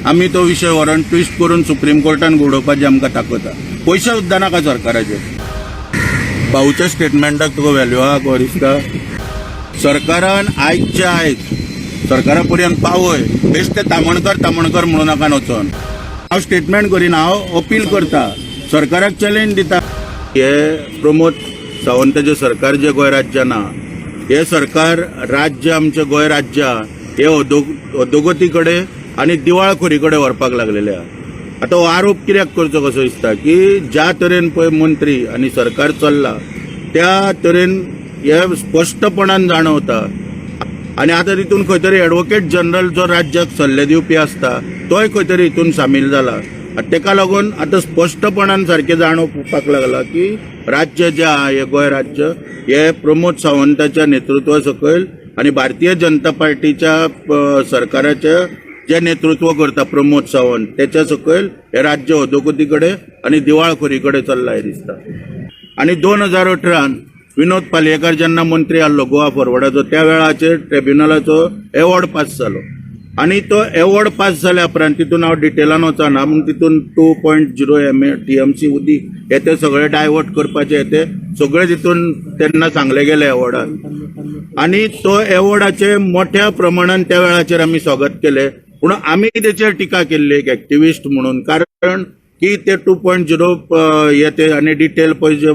आमी तो विशय व्हरोन ट्विस्ट करून सुप्रीम कोर्टान घडोवपाची आमकां ताकद आहा. पयशे सुद्दां नाका सरकाराचे. भाऊच्या स्टेटमेंटाक तुका व्हॅल्यू आहा खबर दिसता. सरकारान आयजच्या आयज सरकारा पर्यंत पावय. बेश्टे तामणकर तामणकर म्हणू नाका. वचोन हांव स्टेटमेंट करिना, हांव अपील करता, सरकाराक चॅलेंज दिता. हे प्रमोद सावंताचें सरकार जे गोंय राज्यान आहा, हे सरकार राज्य, आमचें गोंय राज्य हे अधोगती कडेन आनी दिवाळखोरी कडेन व्हरपाक लागलेले आहा. आतां हो आरोप कित्याक करचो कसो दिसता की ज्या तरेन पळय मंत्री आनी सरकार चल्ला, त्या तरेन हे स्पश्टपणान जाणवता. आनी आतां तितून खंय तरी एडवोकेट जनरल जो राज्याक सल्ले दिवपी आसता, तोय खंय तरी हितून सामील जाला. आनी तेका लागून आतां स्पश्टपणान सारकें जाणवपाक लागला की राज्य जें आहा, हें गोंय राज्य हे प्रमोद सावंताच्या नेतृत्वा सकयल आनी भारतीय जनता पार्टीच्या सरकाराच्या जे नेतृत्व करता प्रमोद सावंत, तेच्या सकयल हे राज्य अधोगती कडेन आनी दिवाळखोरी कडेन चल्ला हें दिसता. आनी 2018न विनोद पालयेकर जेन्ना मंत्री आहलो गोवा फॉरवर्डाचो, त्या वेळाचेर ट्रिब्युनलाचो एवॉर्ड पास जालो. आनी तो एवॉर्ड पास जाल्या उपरांत, तितून हांव डिटेलान वचना, पूण तितून 2.0 एम टीएमसी उदीक हे ते सगळे डायवर्ट करपाचे हे ते सगळे तितून तेन्ना सांगले गेले एवॉर्डान. आनी तो एवॉर्डाचे मोठ्या प्रमाणान त्या वेळाचेर आमी स्वागत केले, पूण आमी तेचेर टिका केल्ली एक एक्टिविस्ट म्हणून, कारण की ते 2.0 हे ते आनी डिटेल पळय जे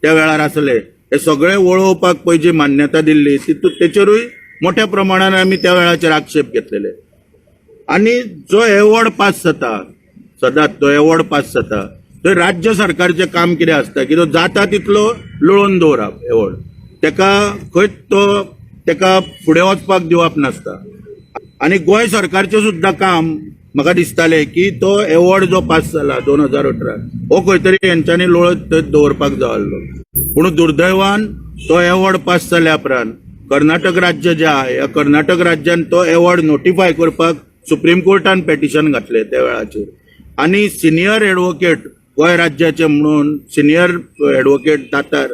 त्या वेळार आसले, हे सगळे वळोवपाक पळय जी मान्यता दिल्ली, तितून तेचेरूय मोठ्या प्रमाणान आमी त्या वेळाचेर आक्षेप घेतलेले. आनी जो एवॉर्ड पास जाता, सदांच तो एवॉर्ड पास जाता, थंय राज्य सरकारचें काम कितें आसता की तो जाता तितलो लोळोवन दवरप एवॉर्ड, तेका खंयच तो तेका फुडें वचपाक दिवप नासता. आनी गोंय सरकारचें सुद्दां काम म्हाका दिसतालें की तो एवॉर्ड जो पास जाला 2018, हो खंय तरी हेंच्यांनी लोळत थंय दवरपाक जाय आसलो. पूण दुर्दैवान तो एवॉर्ड पास जाल्या उपरांत कर्नाटक राज्य जे आहा, ह्या कर्नाटक राज्यान तो एवॉर्ड नोटिफाय करपाक सुप्रीम कोर्टान पेटिशन घातलें त्या वेळाचेर. आनी सिनियर एडवोकेट गोंय राज्याचे म्हणून सिनियर एडवोकेट दातार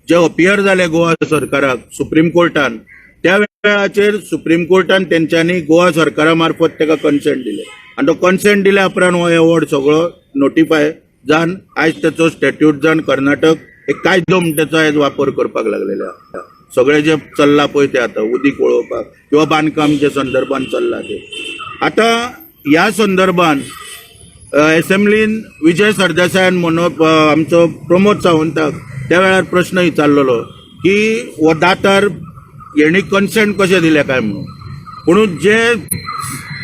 जे अपियर जाले गोवा सरकाराक सुप्रीम कोर्टान, त्या वेळाचेर सुप्रीम कोर्टान तेंच्यांनी गोवा सरकारा मार्फत ताका कन्सेंट दिले. आनी तो कन्सेंट दिल्या उपरांत हो एवॉर्ड सगळो नोटिफाय जावन आयज तेचो स्टॅट्यूट जावन कर्नाटक एक कायदो म्हण तेचो आयज वापर करपाक लागलेले आसा. सगळें जें चल्लां पळय तें आतां उदीक वळोवपाक किंवा बांदकाम जे संदर्भान चल्लां तें. आतां ह्या संदर्भान एसेंब्लीन विजय सरदेसायान म्हणून आमचो प्रमोद सावंताक त्या वेळार प्रश्न विचारलेलो की हो दातार हेणी कन्सेंट कशें दिलें काय म्हणून. पूण जे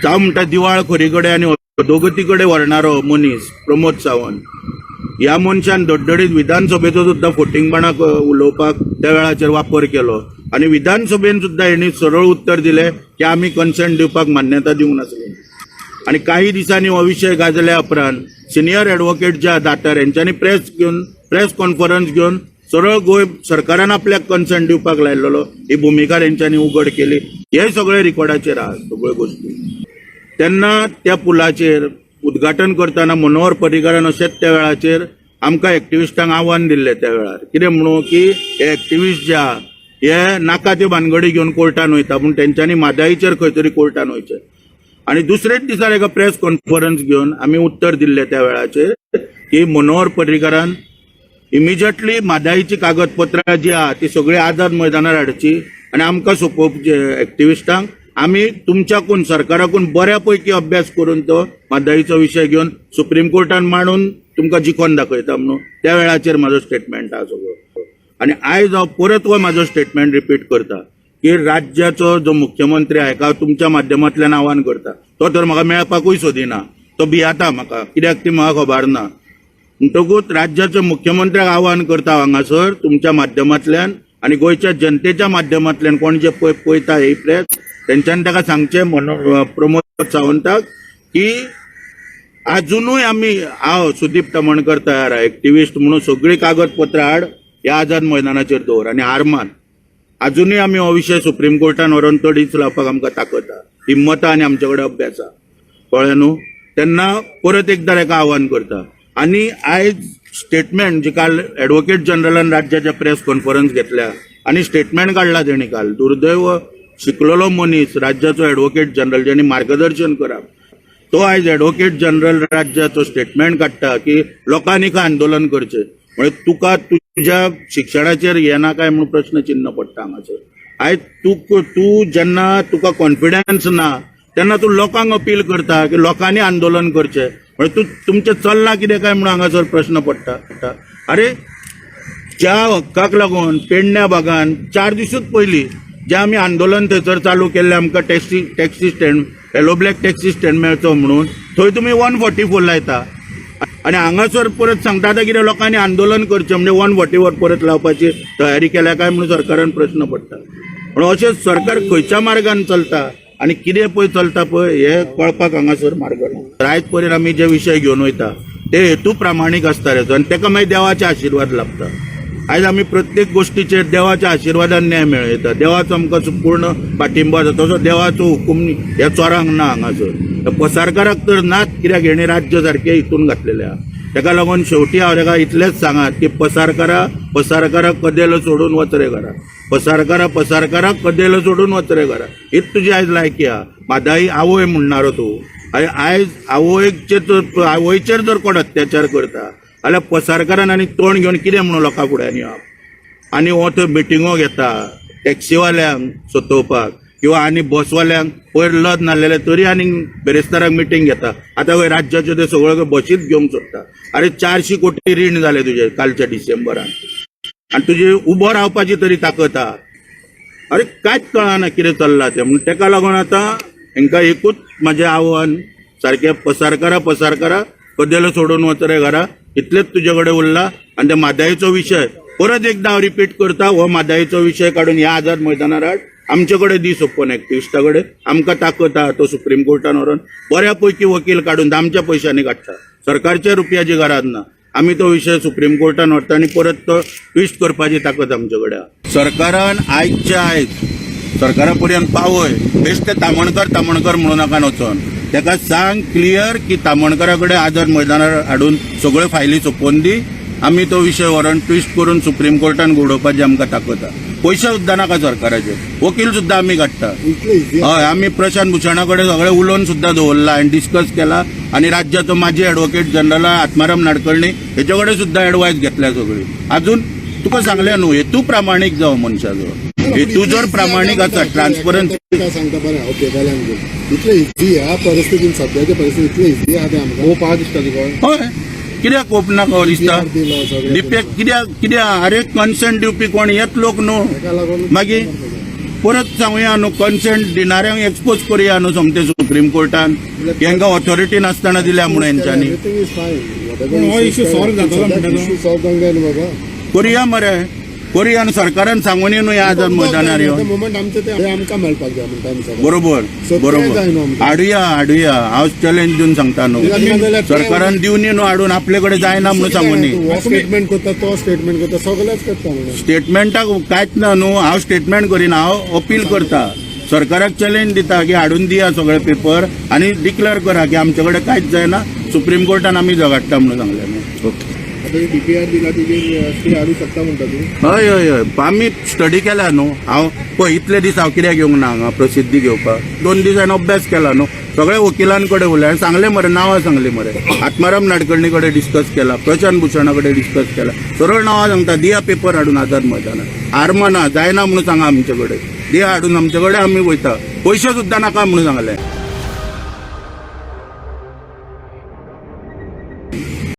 जावं म्हणटा दिवाळखोरी कडेन आनी अधोगती कडेन व्हरणारो मनीस प्रमोद सावंत, ह्या मनशान धडधडीत विधानसभेचो सुद्दां फोटिंगपणाक उलोवपाक त्या वेळाचेर वापर केलो. आनी विधानसभेन सुद्दां हेणी सरळ उत्तर दिलें की आमी कन्सेंट दिवपाक मान्यता दिवंक नासली. आनी काही दिसांनी हो विशय गाजल्या उपरांत सिनियर एडवोकेट जे दातार हेंच्यांनी प्रेस घेवन, प्रेस कॉन्फरन्स घेवन सरळ गोंय सरकारान आपल्याक कन्सेंट दिवपाक लायलेलो ही भुमिका तेंच्यांनी उगड केली. हे सगळे रिकॉर्डाचेर आहा सगळ्यो गोश्टी. तेन्ना त्या पुलाचेर उद्घाटन करतना मनोहर पर्रीकारान अशेंच त्या वेळाचेर आमकां एक्टिविस्टांक आव्हान दिल्लें त्या वेळार. कितें म्हणून की हे एक्टिविस्ट जे आहा, हे नाका त्यो भानगडी घेवन कोर्टान वयता, पूण तेंच्यांनी म्हादईचेर खंय तरी कोर्टान वयचें. आनी दुसरेच दिसा एका प्रेस कॉन्फरन्स घेवन आमी उत्तर दिल्लें त्या वेळाचेर की मनोहर पर्रीकारान इमिजिएटली म्हादईची कागदपत्रां जी आहा ती सगळी आझाद मैदानार हाडची आनी आमकां सोंपोवचे एक्टिविस्टांक. आमी तुमच्याकून, सरकाराकून बऱ्या पैकी अभ्यास करून तो म्हादईचो विशय घेवन सुप्रीम कोर्टान मांडून तुमकां जिखोन दाखयता म्हणून त्या वेळाचेर म्हाजो स्टेटमेंट आहा सगळो. आनी आयज हांव परत हो म्हाजो स्टेटमेंट रिपीट करता की राज्याचो जो मुख्यमंत्री आहा, हेका तुमच्या माध्यमांतल्यान आवाहन करता. तो तर म्हाका मेळपाकूय सोदिना, तो भियाता म्हाका, कित्याक ती म्हाका खबर ना. म्हणटकूच राज्याच्या मुख्यमंत्र्याक आवाहन करता हांगासर तुमच्या माध्यमांतल्यान आनी गोंयच्या जनतेच्या माध्यमांतल्यान, कोण जे पळय पळयता ही प्रेस, तेंच्यांनी ताका सांगचें प्रमोद सावंताक की आजुनूय आमी, हांव सुदीप तमणकर तयार आहा एक्टिविस्ट म्हणून. सगळीं कागदपत्रां हाड, ह्या आझाद मैदानाचेर दवर आनी हार मान. आजुनूय आमी हो विशय सुप्रीम कोर्टान व्हरोन तडीच लावपाक आमकां ताकद आहा, हिम्मत आहा आनी आमचे कडेन अभ्यास आहा. कळ्ळें न्हू? तेन्ना परत एकदां हेका आव्हान करता. आनी आयज स्टेटमेंट जे काल एडवोकेट जनरलान राज्याच्या प्रेस कॉन्फरन्स घेतल्या आनी स्टेटमेंट काडला तेणी काल, दुर्दैव, शिकलेलो मनीस राज्याचो एडवोकेट जनरल, ज्यांनी मार्गदर्शन करप, तो तो आयज एडवोकेट जनरल राज्याचो स्टेटमेंट काडटा की लोकांनी खंय आंदोलन करचें. म्हणजे तुका तुज्या शिक्षणाचेर येना काय म्हणून प्रश्न चिन्ह पडटा हांगासर. आयज तूं तूं जेन्ना तुका कॉन्फिडन्स ना तेन्ना तूं लोकांक अपील करता की लोकांनी आंदोलन करचें. म्हणजे तूं तुमचें चल्लां कितें काय म्हणून हांगासर प्रश्न पडटा. अरे, ज्या हक्काक लागून पेडण्या भागान 4 दिसूच पयलीं जे आमी आंदोलन थंयसर चालू केल्लें, आमकां taxi stand, yellow black taxi stand मेळचो म्हणून, थंय तुमी 144 लायता आनी हांगासर परत सांगता आतां कितें लोकांनी आंदोलन करचें, म्हणजे 144 परत लावपाची तयारी केल्या काय म्हणून सरकारान प्रश्न पडटा. म्हणून अशें सरकार खंयच्या मार्गान चलता आनी कितें पळय चलता पळय हें कळपाक हांगासर मार्ग ना. आयज पर्यंत आमी जे विशय घेवन वयता ते हेतू प्रामाणीक आसता रे, आनी ताका मागीर देवाचे आशिर्वाद लाभता. आयज आमी प्रत्येक गोश्टीचेर देवाच्या आशिर्वादान न्याय मेळयता. देवाचो आमकां पूर्ण पाठिंबो आसा. तसो देवाचो हुकूम ह्या चोरांक ना हांगासर, पसारकाराक तर नाच, कित्याक हेणे राज्य सारकें हितून घातलेलें आहा. ताका लागून शेवटी हांव ताका इतलेंच सांगात की पसारकारा, पसारकारा, कदेल सोडून वच रे घरा. पसारकारा, पसारकारा, कदेल सोडून वच रे घरा. हीच तुजी आयज लायकी आहा. म्हादाई आवय म्हणणारो तूं. आनी आयज आवयचेर जर आवयचेर जर कोण अत्याचार करता जाल्यार पसारकारान आनी तोंड घेवन कितें म्हणून लोकां फुड्यान येवप? आनी हो थंय मिटिंगो घेता टॅक्सीवाल्यांक सतोवपाक किंवा आनी बसवाल्यांक. पयर लज नासलेले तरी आनी बेरेस्ताराक मिटींग घेता. आतां खंय राज्याच्यो ते सगळ्यो बशीच घेवंक सोदता. अरे, 400 कोटी रीण जालें तुजें कालच्या डिसेंबरान आनी तुजी उबो रावपाची तरी ताकद आहा? अरे, कांयच कळना कितें चल्लां तें. म्हणून ताका लागून आतां हांकां एकूच म्हाजें आव्हान सारकें, पसारकारा, पसारकारा, कदेल सोडून वच रे घरा, इतलेंच तुजे कडेन उरला. आनी त्या म्हादाईचो विशय परत एकदां हांव रिपीट करता, हो म्हादाईचो विशय काडून ह्या आझाद मैदानार हाड, आमचे कडेन दी सोपोवन. एक्टिविस्टा कडेन आमकां ताकद आहा. तो सुप्रीम कोर्टान व्हरोन बऱ्या पैकी वकील काडून आमच्या पयशांनी काडटा, सरकारच्या रुपयाची गरज ना. आमी तो विशय सुप्रीम कोर्टान व्हरता आनी परत तो ट्विस्ट करपाची ताकद आमचे कडेन आहा. सरकारान आयजच्या आयज सरकारा पर्यंत पावय. बेश्टे तामणकर तामणकर म्हणू नाका. वचोन ताका सांग क्लियर की तामणकरा कडेन आझाद मैदानार हाडून सगळ्यो फायली सोंपोवन दी. आमी तो विशय व्हरोन ट्विस्ट करून सुप्रीम कोर्टान घडोवपाची आमकां ताकद आहा. पयशे सुद्दां नाका सरकाराचे, वकील सुद्दां आमी काडटा. इतले इझी. हय, आमी प्रशांत भूषणा कडेन सगळें उलोवन सुद्दां दवरला आनी डिस्कस केला आनी राज्याचो माजी एडवोकेट जनरल आत्माराम नाडकर्णी हेचे कडेन सुद्दां एडवायस घेतल्या सगळी. अजून तुका सांगलें न्हू, हेतू प्रामाणीक जावं मनशाचो. हेतू जर प्रामाणीक आसा, ट्रान्सपरन्सी. काय सांगता बरें, ओके वेल अँड गुड. इतले इझी ह्या परिस्थितीन, सद्याच्या परिस्थितीत इतले इझी आहा तें आमकां? खूप आहा दिसता तुका? हय, कित्याक कोप ना खबर दिसता? DPR दिलो सगळें. डीपीआर कित्याक कित्याक? अरे, कन्सेंट दिवपी कोण येत लोक न्हू. ताका लागून. मागीर परत सांगुया न्हू, कन्सेंट दिणाऱ्यांक एक्सपोज करुया न्हू सोमते सुप्रीम कोर्टान, हेंकां ऑथॉरिटी नासतना दिल्या म्हणून हेंच्यांनी. Everything is fine. पूण हो issue solve जातलो म्हणटा तूं? इश्यू सॉल्व जावंक जाय न्हू बाबा. करुया मरे, करुया न्हू. सरकारान सांगून न्हू ह्या आझाद मैदानार येवन. मुवमेंट आमचे ते आमकां मेळपाक जाय म्हणटा आमी सगळे. बरोबर. So ते जाय न्हू बरोबर. आमकां. हाडुया, हाडुया. हांव चॅलेंज दिवन सांगता न्हू. कित्याक नाजाल्यार ते सरकारान दिवनी न्हू हाडून, आपले कडेन जायना म्हणून सांगूनी. हो स्टेटमेंट करता, तो स्टेटमेंट करता, सगळेच करता म्हणून. स्टेटमेंटाक कांयच ना न्हू. हांव स्टेटमेंट करिना, हांव अपील करता, सरकाराक चॅलेंज दिता की हाडून दिया सगळे पेपर आनी डिक्लेअर करा की आमचे कडेन कांयच जायना, सुप्रीम कोर्टान आमी झगडटा म्हणून सांगलें न्हू. आता डीपीआर दिला तेजेर स्टे हाडू शकता म्हणटा तूं? हय हय हय आमी स्टडी केला न्हू. हांव पळय, इतले दीस हांव कित्याक येवंक ना हांगा प्रसिद्धी घेवपाक? 2 दीस हांवें अभ्यास केला न्हू. सगळ्या वकिलां कडेन उलय हांवें, सांगलें मरे, नांवां सांगली मरे. आत्माराम नाडकर्णी कडेन डिस्कस केला, प्रशांत भूषणा कडेन डिस्कस केला. सरळ नांवां सांगता, दिया पेपर हाडून आझाद मैदानात. आर्मां ना, जायना म्हणून सांगा. आमचे कडेन दिया हाडून आमचे कडेन, आमी वयता. पयशे सुद्दां नाका म्हणून सांगलें.